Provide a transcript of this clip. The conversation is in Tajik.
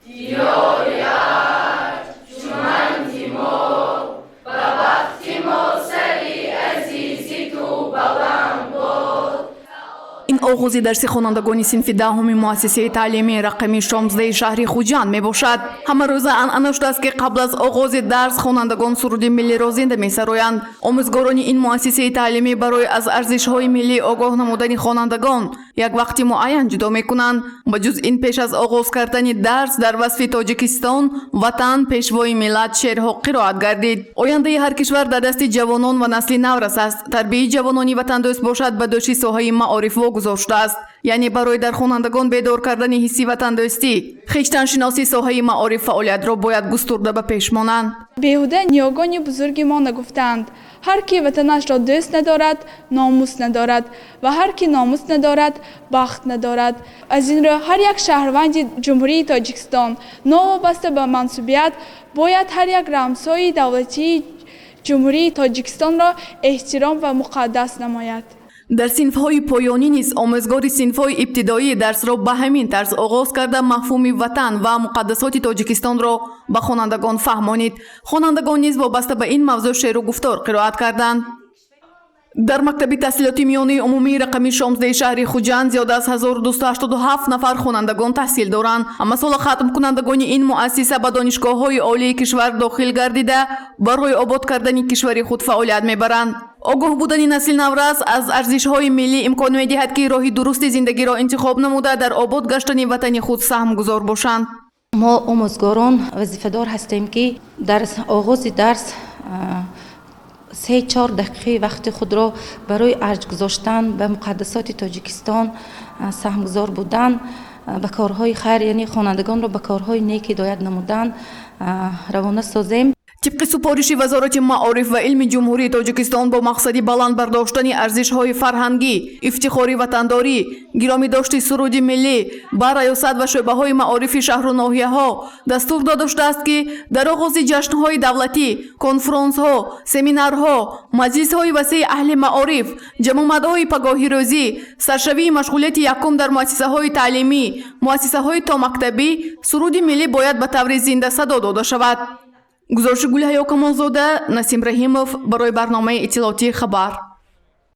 Диёри арҷуманди мо, ба бахти мо сари азизи ту баланд бод. Ин оғози дарси хонандагони синфи 10-уми муассисаи таълимии рақами 16 шаҳри Хуҷанд мебошад. Ҳамарӯза анъана шудааст, ки қабл аз оғози дарс хонандагон суруди миллиро зинда месароянд. Омӯзгорони ин муассисаи таълимӣ барои аз арзишҳои миллӣ огоҳ намудани хонандагон як вақти муайян ҷудо мекунанд. Ба ҷуз ин, пеш аз оғоз кардани дарс дар васфи Тоҷикистон, ватан, пешвои миллат шеърҳо қироат гардид. Ояндаи ҳар кишвар дар дасти ҷавонон ва насли наврас аст. Тарбияи ҷавонони ватандӯст бошад, ба дӯши соҳаи маориф вогузор шудааст. Яъне барои дар хонандагон бедор кардани ҳисси ватандӯстӣ, хештаншиносӣ соҳаи маориф фаъолиятро бояд густурда ба пеш монанд. Беҳуда ниёгони бузурги мо нагуфтаанд: «Ҳар ки ватанашро дӯст надорад, номус надорад, ва ҳар ки номус надорад, бахт надорад». Аз ин рӯ, ҳар як шаҳрванди Ҷумҳурии Тоҷикистон, новобаста ба мансубият, бояд ҳар як рамзҳои давлатии Ҷумҳурии Тоҷикистонро эҳтиром ва муқаддас намояд. Дар синфҳои поёнӣ низ омӯзгори синфҳои ибтидоӣ дарсро ба ҳамин тарз оғоз карда, мафҳуми ватан ва муқаддасоти Тоҷикистонро ба хонандагон фаҳмонид. Хонандагон низ вобаста ба ин мавзӯъ шеъру гуфтор қироат карданд. Дар мактаби таҳсилоти миёнаи умумии рақами 16 шаҳри Хуҷанд зиёда аз 1287 нафар хонандагон таҳсил доранд. Ҳамасола хатмкунандагони ин муассиса ба донишгоҳҳои олии кишвар дохил гардида, барои обод кардани кишвари худ фаъолият мебаранд. Огоҳ будани насли наврас аз арзишҳои миллӣ имкон медиҳад, ки роҳи дурусти зиндагиро интихоб намуда, дар обод гаштани ватани худ саҳмгузор бошанд. Мо, омӯзгорон, вазифадор ҳастем, ки дар оғози дарс 3-4 дақиқаи вақти худро барои арҷ гузоштан ба муқаддасоти Тоҷикистон, саҳмгузор будан ба корҳои хайр, яъне хонандагонро ба корҳои нек ҳидоят намудан равона созем. Тибқи супориши Вазорати маориф ва илми Ҷумҳурии Тоҷикистон, бо мақсади баланд бардоштани арзишҳои фарҳангӣ, ифтихори ватандорӣ, гиромӣ дошти суруди миллӣ, ба раёсат ва шӯъбаҳои маорифи шаҳру ноҳияҳо дастур дода шудааст, ки дар оғози ҷашнҳои давлатӣ, конфронсҳо, семинарҳо, маҷлисҳои васеи аҳли маориф, ҷамъомадҳои пагоҳирӯзӣ, саршавии машғулияти якум дар муассисаҳои таълимӣ, муассисаҳои томактабӣ суруди миллӣ бояд ба таври зинда садо дода шавад. Гузориши Гулҳаё Камолзода, Насим Раҳимов барои барномаи иттилоотии «Хабар».